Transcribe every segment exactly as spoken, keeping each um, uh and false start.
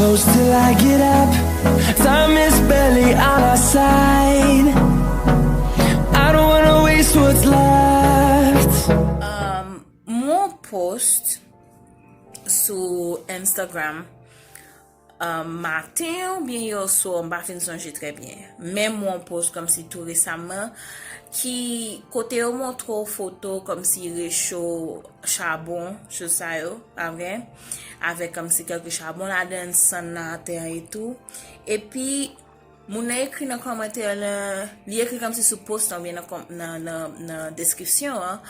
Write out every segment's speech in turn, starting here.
Close till I get up. Time is barely on our side. I don't wanna waste what's left. Um, mwen post sou Instagram, um, maten oubyen yè swa, m pa fin sonje trè byen. Men mwen post kòmsi tou resaman, ki kote yo montre w foto kòmsi recho chabon, choz sa yo, pa vre? Avèk kòmsi kèlke chabon ladan, sann nan atè an e tou. Epi, moun nan ekri nan kòmantè lan, li ekri kòmsi sou post lan oubyen nan, kòm- nan, nan, nan deskripsyon an,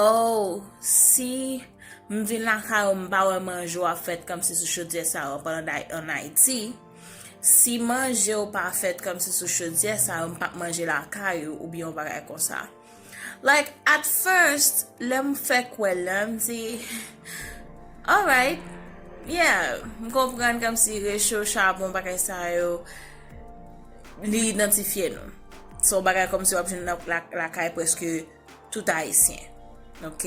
oh, si m vin lakay ou, m pa wè manje w ap fèt kòmsi sou chodyè sa yo pandan day an Ayiti. Si manje w pa fèt kòmsi sou chodyè sa yo, m p ap manje lakay ou oubyen yon bagay konsa. Like, at first, lè m fèk wè l lan, m di, alright, yeah, m konprann kòmsi recho, chabon, bagay sa yo, li idantifye nou. Se yon bagay kòmsi w ap jwenn nan la- lakay prèske tout Ayisyen. Ok?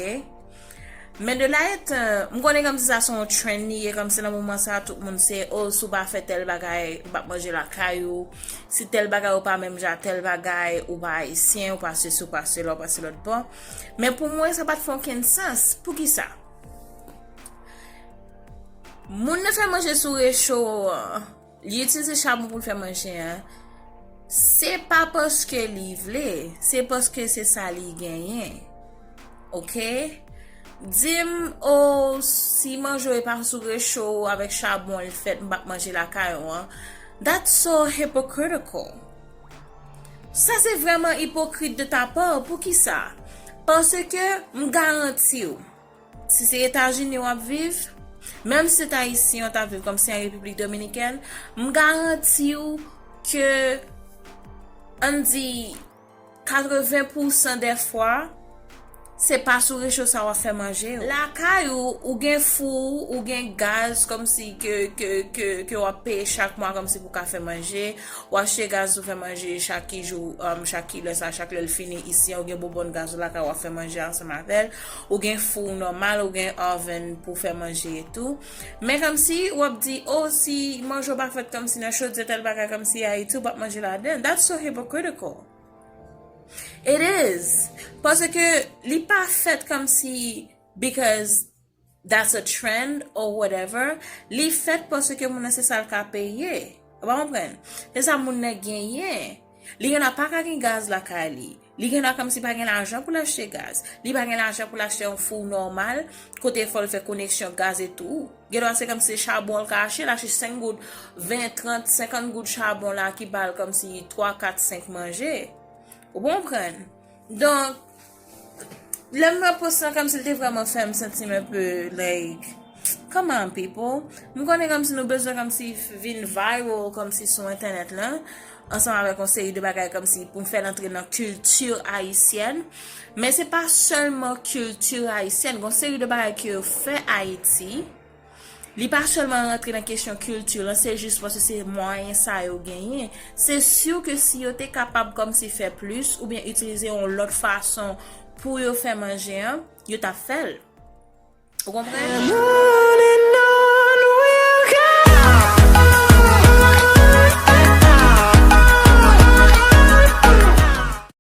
Men de la etan, m konnen kòmsi sa se yon trend li ye, kòmsi nan moman sa, tout moun se, oh, si w pa fè tèl bagay, ou p ap manje lakay ou. Si tèl bagay ou pa menm jan tèl bagay, ou pa ayisyen, ou pa sesi, ou pa sela, ou pa se lòt bò. Men pou mwen, sa pa t fè okenn sans. Poukisa? Moun nan fè manje sou recho an, li itilize chabon pou l fè manje an, se pa paske li vle, se paske se sa li genyen. Ok? Di m, oh, si manje w pa sou recho avèk chabon, li fèt, m p ap manje lakay ou an. That's so hypocritical. Sa se vrèman ipokrit de ta pa. Poukisa? Paske m garanti w, si se Etazini w ap viv, menm si se t Ayisyen w t ap viv kòmsi an Repiblik Dominikèn, m garanti w ke, ann di, katreven pousan dè fwa, se pa sou recho sa w ap fè manje w. Lakay ou, ou gen fou, ou gen gaz, kòmsi ke, ke, ke, ke w ap peye chak mwa kòmsi pou w ka fè manje. Ou achte gaz pou fè manje chak ki jou, um, chak ki lè sa, chak lè l fini isi an, ou gen bonbòn gaz ou lakay, w ap fè manje ansanm avè l. Ou gen fou nòmal, ou gen oven pou fè manje e tou. Men kòmsi w ap di, oh, si manje w pa fèt kòmsi nan chodyè tèl bagay, kòmsi Ayiti, ou p ap manje ladan. That's so hypocritical. It is. Paske li pa fèt kòmsi because that's a trend or whatever. Li fèt paske moun nan se sa l ka peye. Ou pa konprann? Se sa moun nan genyen. Li gen dwa pa ka gen gaz lakay li. Li gen dwa kòmsi pa gen lajan pou l achte gaz. Li pa gen lajan pou l achte yon fou nòmal, kote fò l fè koneksyon gaz e tou. Gen dwa se kòmsi se chabon l ka achte, l achte senk goud, ven, trant, senkant goud chabon la ki ba l kòmsi twa, kat, senk manje. Ou konprann? Donk, lè m wè post lan kòmsi l te vrèman fè m santi m un peu, like, come on, people. M konnen kòmsi nou bezwen kòmsi vin viral kòmsi sou entènèt lan, ansanm avèk yon seri de bagay kòmsi pou m fè l antre nan kilti ayisyèn. Men se pa sèlman kilti ayisyèn, gen yon seri de bagay ke yo fè Ayiti. Li pa sèlman rantre nan kesyon kilti lan, se jis paske se mwayen sa yo genyen. Se si ke si yo te kapab kòmsi fè plis oubyen itilize yon lòt fason pou yo fè manje an, yo t ap fè l. Ou konprann?